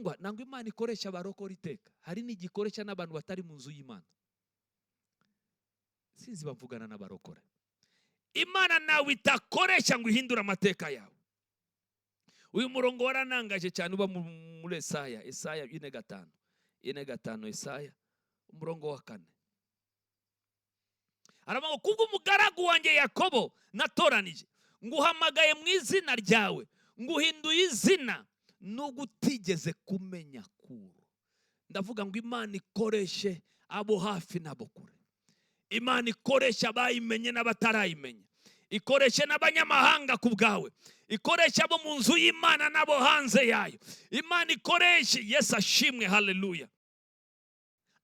Bakundwa, ntabwo Imana ikoresha abarokora iteka, hari n'igikoresha n'abantu batari mu nzu y'Imana. Sinzi bavugana n'abarokore. Imana nawe itakoresha ngo ihindure amateka yawe. Uyu murongo waranangaje cyane, uba muri Esaya, Esaya 4:5, 4:5, Esaya umurongo wa 4. Aravuga ngo: "Kubw'umugaragu wanjye Yakobo natoranije, nguhamagaye mu izina ryawe, nguhinduye izina nubwo utigeze kumenya kuru." Ndavuga ngo Imana ikoreshe abo hafi n'abo kure. Imana ikoresha abayimenye n'abatarayimenya, ikoreshe n'abanyamahanga ku bwawe, ikoreshe abo mu nzu y'Imana n'abo hanze yayo. Imana ikoreshe. Yesu ashimwe, haleluya.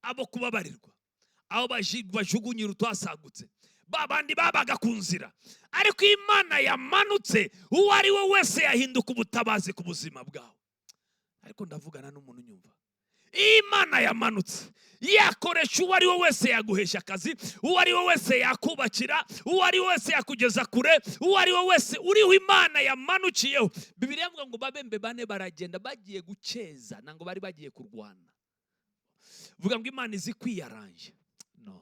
Abo kubabarirwa, aho bajugunyira utwasagutse, ba bandi babaga ku nzira, ariko Imana yamanutse, uwo ari we wese yahinduka ubutabazi ku buzima bwawe. Ariko ndavugana n'umuntu unyumva. Iyo Imana yamanutse, yakoresha uwo ari we wese, yaguhesha akazi, uwo ari we wese yakubakira, uwo ari we wese yakugeza kure, uwo ari we wese uriho Imana yamanukiyeho. Bibiliya ivuga ngo babembe bane baragenda bagiye guceza, ntabwo bari bagiye kurwana. Vuga ngo Imana izi kwiyaranja. No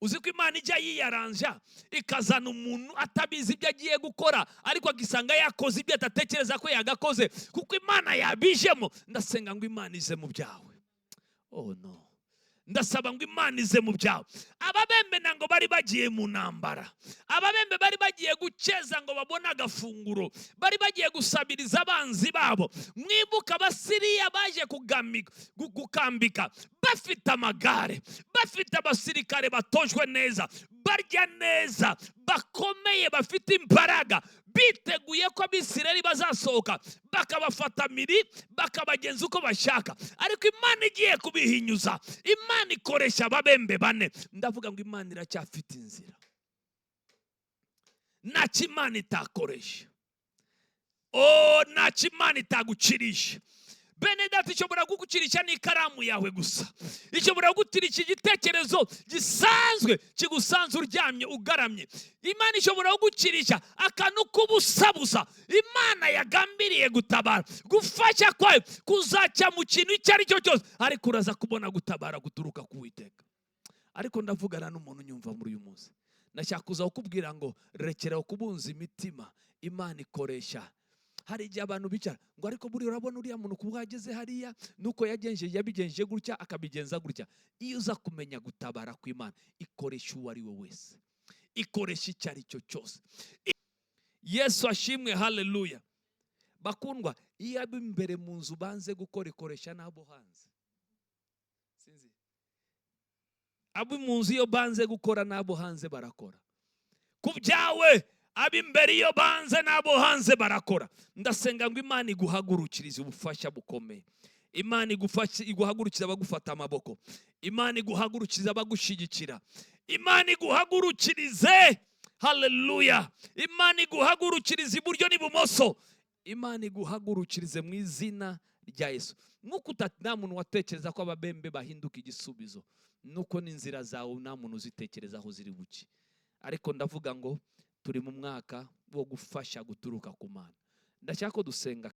uzi ko Imana ijya yiyaranja ikazana umuntu atabizi ibyo agiye gukora, ariko akisanga yakoze ibyo adatekereza ko yagakoze, kuko Imana yabijemo. Ndasenga ngo Imana ize mu byawe. Oh no, ndasaba ngo Imana ize mu byawe. Ababembe ntabwo bari bagiye mu ntambara. Ababembe bari bagiye gukeza ngo babone agafunguro, bari bagiye gusabiriza abanzi babo. Mwibuka Abasiriya baje gukambika bafite amagare, bafite abasirikare batojwe neza, barya neza, bakomeye, bafite imbaraga, biteguye ko Abisirayeli bazasohoka bakabafata miri, bakabagenza uko bashaka. Ariko Imana igiye kubihinyuza, Imana ikoresha ababembe bane. Ndavuga ngo Imana iracyafite inzira. Ntacyo Imana itakoresha. Oh, ntacyo Imana itagukirisha. Bene data, ishobora kugukirisha n'ikaramu yawe gusa, ishobora kugukirisha igitekerezo gisanzwe kigusanze uryamye ugaramye. Imana ishobora kugukirisha akantu k'ubusabusa. Imana yagambiriye gutabara, gufasha kwayo kuzacya mu kintu icyo ari cyo cyose, ariko uraza kubona gutabara guturuka ku Witeka. Ariko ndavugana n'umuntu unyumva muri uyu munsi. Ndashaka kuza kukubwira ngo rekeraho kubunza imitima. Imana ikoresha. Hari igihe abantu bicara ngo: "Ariko buriya urabona uriya muntu kuba ageze hariya nuko yagenje, yabigenje gutya, akabigenza gutya." Iyo uza kumenya gutabara kw'Imana, ikoresha uwo ari we wese, ikoresha icyo ari cyo cyose. Yesu ashimwe, haleluya. Bakundwa, iyo abo imbere mu nzu banze gukora, ikoresha n'abo hanze. Sinzi, abo mu nzu iyo banze gukora, n'abo hanze barakora. Ku byawe, ab'imbere iyo banze, n'abo hanze barakora. Ndasenga ngo Imana iguhagurukirize ubufasha bukomeye. Imana igufashe, iguhagurukirize abagufata amaboko. Imana iguhagurukirize abagushyigikira. Imana iguhagurukirize, haleluya. Imana iguhagurukirize iburyo n'ibumoso. Imana iguhagurukirize mu izina rya Yesu. Nk'uko nta muntu watekereza ko ababembe bahinduka igisubizo, nuko n'inzira zawe nta muntu uzitekereza aho ziri buke. Ariko ndavuga ngo turi mu mwaka wo gufasha guturuka ku Mana. Ndashaka ko dusenga.